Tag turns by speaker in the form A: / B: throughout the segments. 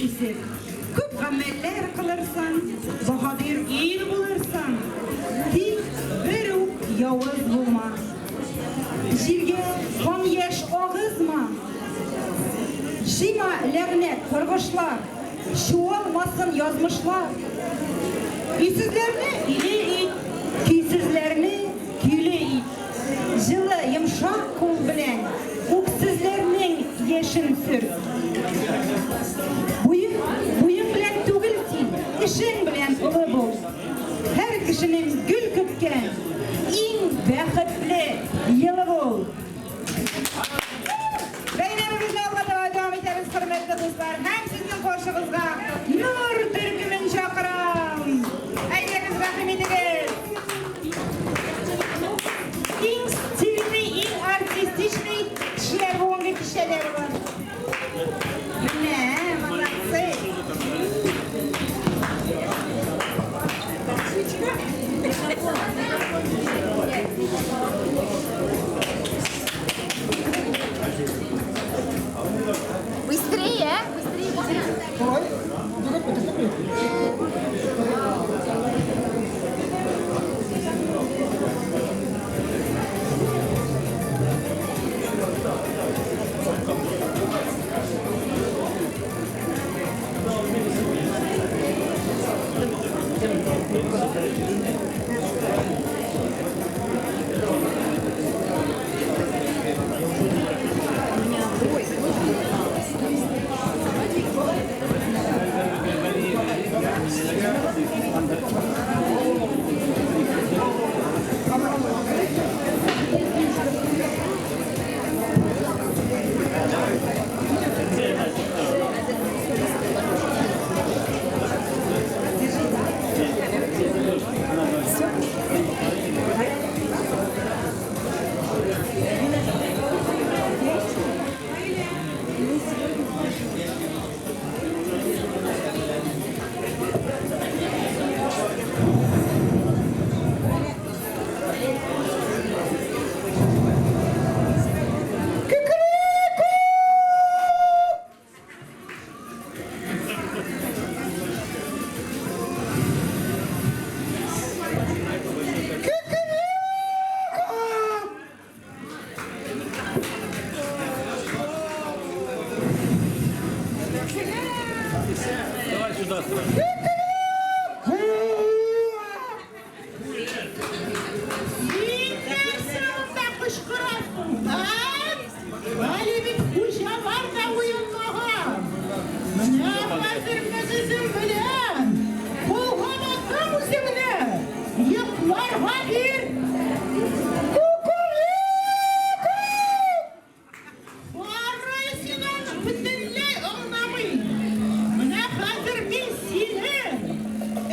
A: үсеп, күп гамәлләр кылырсың, баһадир ир булырсың, тик бер үк явыз булма. Җиргә кан-яшь агызма. Җыйма ләгънәт, каргышлар, чуалмасын язмышлар. Өйсезләрне өйле ит, көйсезләрне көйле ит. Җылы, йомшак кул белән үксезләрнең яшен сөрт. Буең, буең белән түгел син, эшең белән олы бул. Һәр кешенең гөл көткән иң бәхетле елы бул. Бәйрәмебезне алга таба дәвам итәбез, хөрмәтле дуслар. Һәм сезнең каршыгызга Нур төркемен чакырам. Әйдәгез, рәхим итегез. Иң стильный, иң артистичный кешеләр бүгенге кичәдә бар. Менә, молодцы.
B: Быстрее, быстрее, быстрее.
C: Давай сюда сразу.
D: Син нәрсә анда кычкырасың, а? Әле бит хуҗалар да уянмаган. Менә хәзер мөгезем белән кулга батам үзеңне. Йокларга бир. Кукурику! Бары син аны бөтенләй аңламый. Менә хәзер мин сине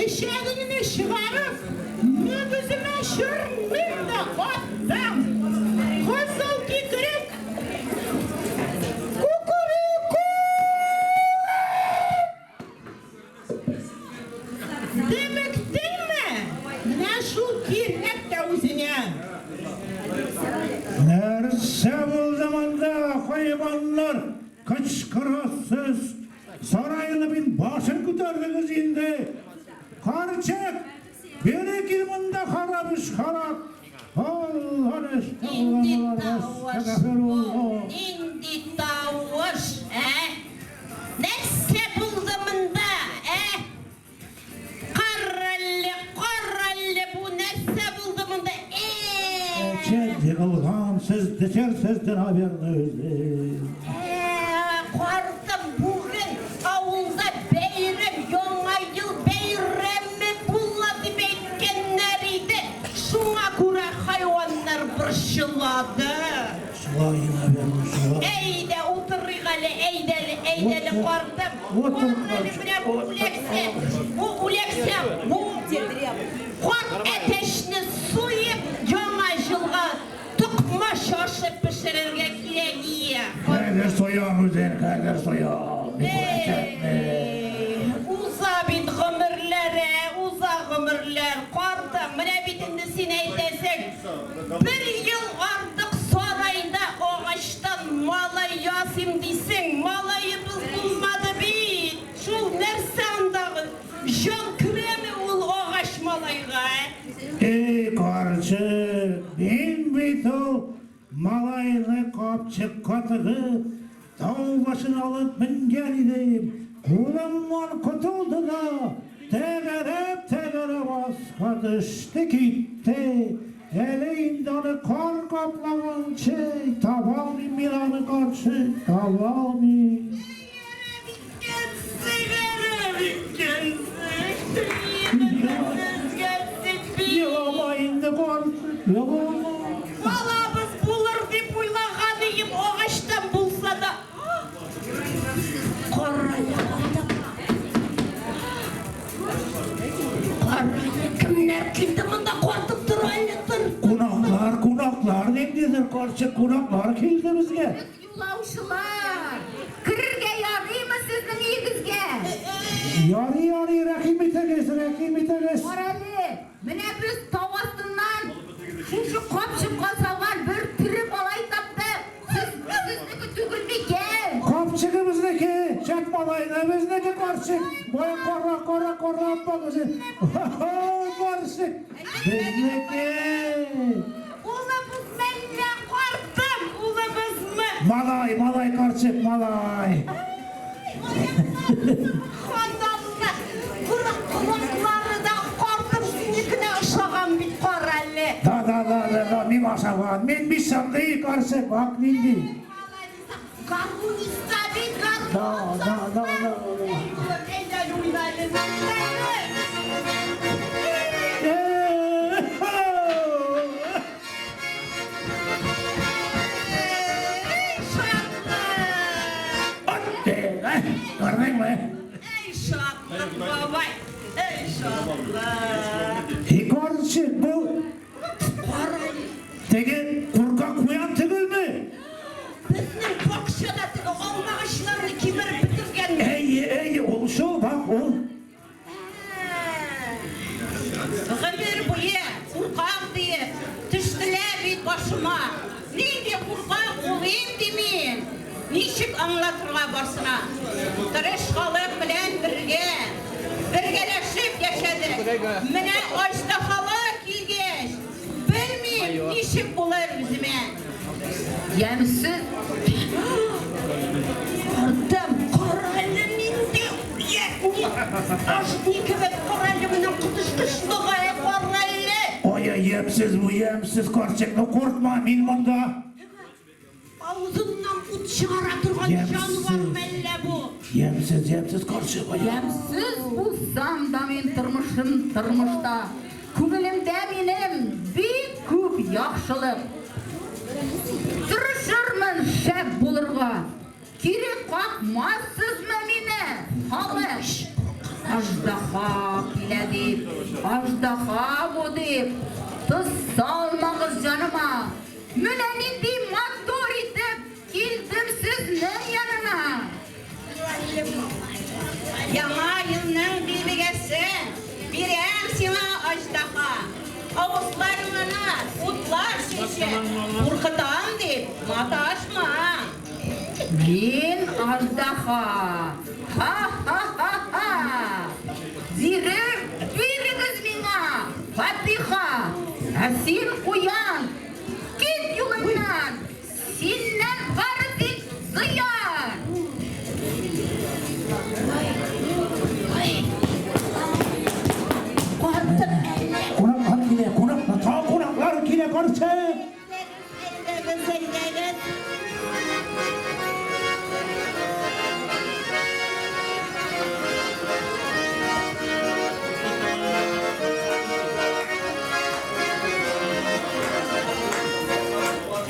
D: эчәгеңне чыгарып, мөгеземә чорныйм да атам. Кызыл кикрек! Кукурику! Дөмектеңме? Менә шул кирәк тә үзеңә.
E: Нәрсә булды монда, хайваннар? Кычкырасыз. Сарайны бит башын күтәрдегез инде. Карчык, бире кил монда харап эш харап. Алла нәрсә булган
D: Нинди
E: боларга,
D: тавыш бу?
E: әстәгъфирулла.
D: Нинди тавыш, ә? Нәрсә булды монда, ә? Карале, карале, бу нәрсә булды монда, ә?
E: Эчеп егылгансыз, төшерсез наверное, үзе.
D: Ә, картым, бүген авылда бәйрәм, Яңа ел бәйрәме була дип әйткәннәр иде. Шуңа күрә хайваннар борчылады.
E: Шулай, наверное, шулай.
D: Әйдә, утырыйк әле, әйдә әле, әйдә әле, картым.
E: Утыр,
D: Кара әле, менә бу үләксә, бу үләксә, бу карт әтәчне суеп, Яңа җылга токмач ашы пешерергә кирәк ие.
E: Хәзер соям үзен, хәзер соям. Мин бу әтәчне.
D: Эй, уза бит гомерләр, ә, уза гомерләр. Картым, менә бит инде син әйтәсең, бер ел артык сарайда агачтан малай ясыйм дисең, малаебыз булмады бит.
E: бит ул малайны капчыкка тыгып, тау башына алып менгән идем. Кулымнан котылды да, тәгәрәп-тәгәрәп аска төште китте. Әле инде аны кар каплаганчы, таба алмыйм мин аны, карчык, таба алмыйм. Елама инде, карчык, елама.
D: Балабыз булыр дип уйлаган идем, агачтан булса да. Кара Кара кемнәр килде монда, катып тор әле, тор.
E: Кунаклар, кунаклар, ниндидер, карчык, кунаклар килде безгә.
B: Юлаучылар, керергә ярыймы сезнең өегезгә?
E: Ярый, ярый, рәхим итегез, рәхим итегез.
B: Карале, менә без тау астыннан шушы капчыкка салган бер тере малай таптык. Сез сезнеке түгел микән?
E: Капчыгы безнеке, шәп малайны безнеке, карчык. Бая кара, кара, кара аппак үзе. Карчык, безнеке.
D: Улыбыз мәллә, картым, улыбызмы?
E: Малай, малай, карчык, малай.
D: Ханнанны колаклары да картым синекенә ошаган бит, карале.
E: Да, да, да, да, да, мин ашаган. Мин бит шундый, карчык, бак нинди.
D: Гармуниста бит,
E: Да, да, да, да, да.
D: Әйдә, уйнайлы, Эй, шатлык!
E: Күрдеңме?
D: Эй, шатлык, бабай! Эй, шатлык!
E: И карчык, бу теге куркак куян түгелме?
D: Безнең бакчада теге алмагачларны кимереп бетергән.
E: Әйе, әйе, ул шул, бак, ул.
D: Гомер буе куркак диеп төштеләр бит башыма. Нинди куркак булыйм ди мин? Ничек аңлатырга барсына? Тырыш халык белән бергә, бергәләшеп яшәдек. Менә аждаһалар килгәч, белмим, ничек булыр үземә.
B: Ямьсез.
D: Картым, карале нинди Аш ни кебек карале моның коточкычлыгы, карале.
E: Ой, ямьсез бу, ямьсез, карчык, ну куркма, мин монда.
D: Авызыннан ут чыгара торган
E: Ямьсез.
D: җанвар мәллә бу?
E: Ямьсез, ямьсез, карчык. Ой.
B: Ямьсез булсам да мин тормышым тормышта. Күңелемдә минем бик күп яхшылык. Тырышырмын шәп булырга. Кире какмассызмы мине, халык? Аждаһа килә дип, аждаһа бу дип, тоз салмагыз җаныма. Менә нинди матур итеп килдем сезнең янына.
D: Яңа елның дилбегәсен бирәм сиңа, аждаһа. Авызларыңнан утлар чәчә. Куркытам дип маташма.
B: Мин аждаһа. Ха-ха-ха-ха. Бирер, бирегез миңа фатиха. Ә син, куян, кит юлымнан. Синнән бары тик зыян.
D: Картым әллә.
E: Кунаклар килә, кунаклар, тагы кунаклар килә, карчык.
D: Әйдәгез, әйдәгез.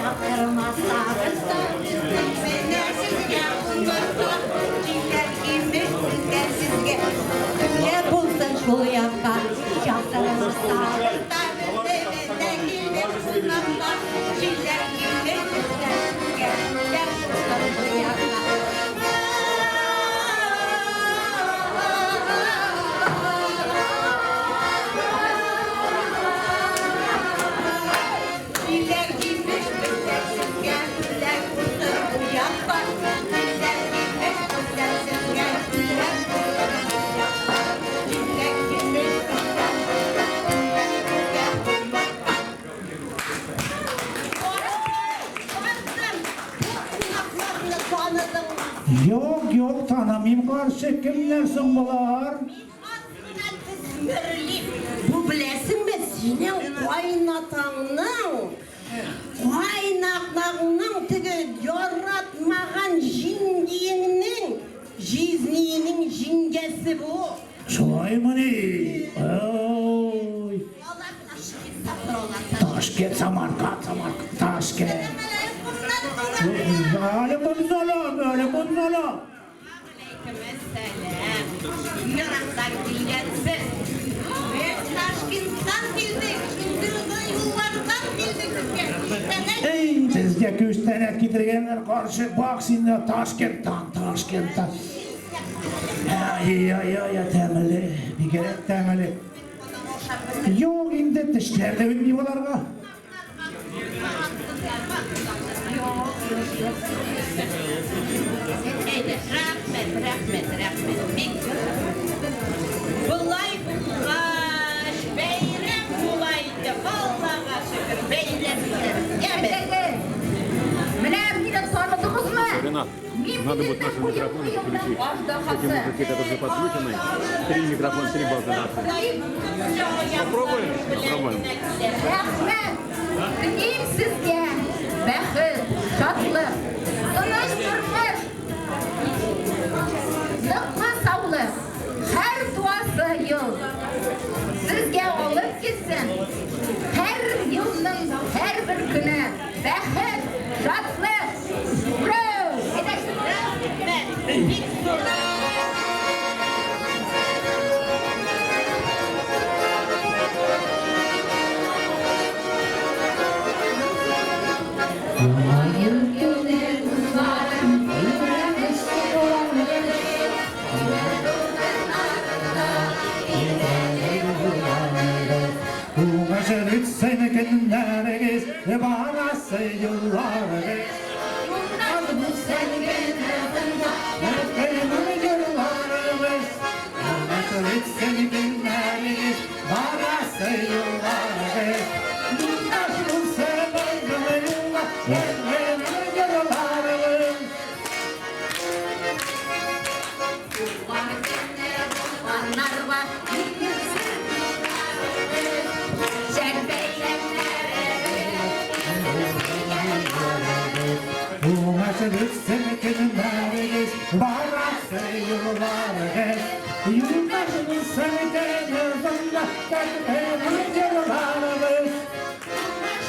D: Чакырмасагыз да, менә сезгә кунакка. Җиләк җимеш бездән сезгә. Кемнәр булсын шул якка. Чакырмасагыз да, менә килдек кунакка. Җиләк җимеш бездән сезгә. Кемнәр булсын шул якка. Җиләк җимеш бездән сезгә. Кемнәр булсын бу якка. Җиләк җимеш бездән сезгә. Кемнәр булсын бу якка. Җиләк җимеш бездән.
E: Юк, юк, танымыйм, карчык, кемнәр соң болар?
D: Мин аз гына төсмерлим. Бу беләсеңме, синең кайнатаңның, кайнатаңның теге яратмаган җиңгиеңнең, җизниенең җиңгәсе бу.
E: Шулаймыни? Ой.
D: Алар Ташкентта торалар.
E: Ташкент, Самарканд, Самарканд, Ташкент. Алейкум сәлам, алейкум сәлам.
D: Әссәләм. Ерактан килгәнсез. Без Ташкенттан килдек. Инде озын юллардан килдек сезгә. Күчтәнәч.
E: Ey, сезгә күчтәнәч китергәннәр, карчык, бак син дә Ташкенттан, Ташкенттан. Ай, ай, ай, тәмле, бигрәк тәмле. Юк, инде тешләр дә үтми боларга.
D: Әйдә, рәхмәт, рәхмәт, рәхмәт. Бик Болай булгач, бәйрәм була инде. Аллага шөкер, бәйрәм итәбез. Яме.
B: Әйдәгез. Менә мине таныдыгызмы?
C: Ренат,
B: Мин
C: надо будет наши микрофоны подключить. Эти мужики, которые подключены. Три микрофона, три базы наши.
D: Попробуем?
C: Попробуем.
B: Рәхмәт. Телим сезгә бәхет, шатлык, тыныч тормыш, ныклы саулык, һәр туасы ел сезгә алып килсен. Һәр елның һәрбер көне бәхет, шатлык. Ура!
D: Рәхмәт. Бик зур.
B: Яңа ел көне, дусларым, бәйрәм эшкә.
E: Уңышы бетсен көннәрегез, барасы юлларыгыз. Юлларыгыз. Уңышы бетсен көннәрегез, барасы юлларыгыз. Юлдаш булсын юлларыгыз. Уңышы бетсен көннәрегез, барасы юлларыгыз. Юлдаш булсын юлларыгыз.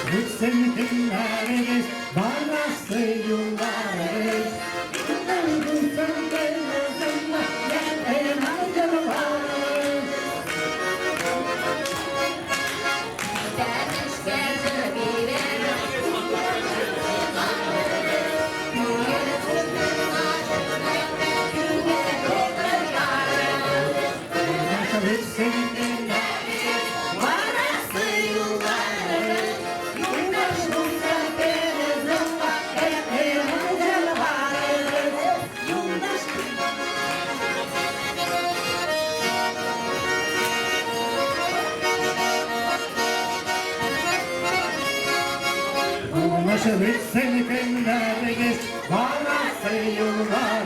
E: Бетсен көннәрегез, барасы юлларыгыз. Юлдаш булсын юлларыгыз. Бетсен көннәрегез, барасы юлларыгыз. Юлдаш булсын юлларыгыз.
D: Юлдаш.
E: Уңышы бетсен көннәрегез, барасы юлларыгыз.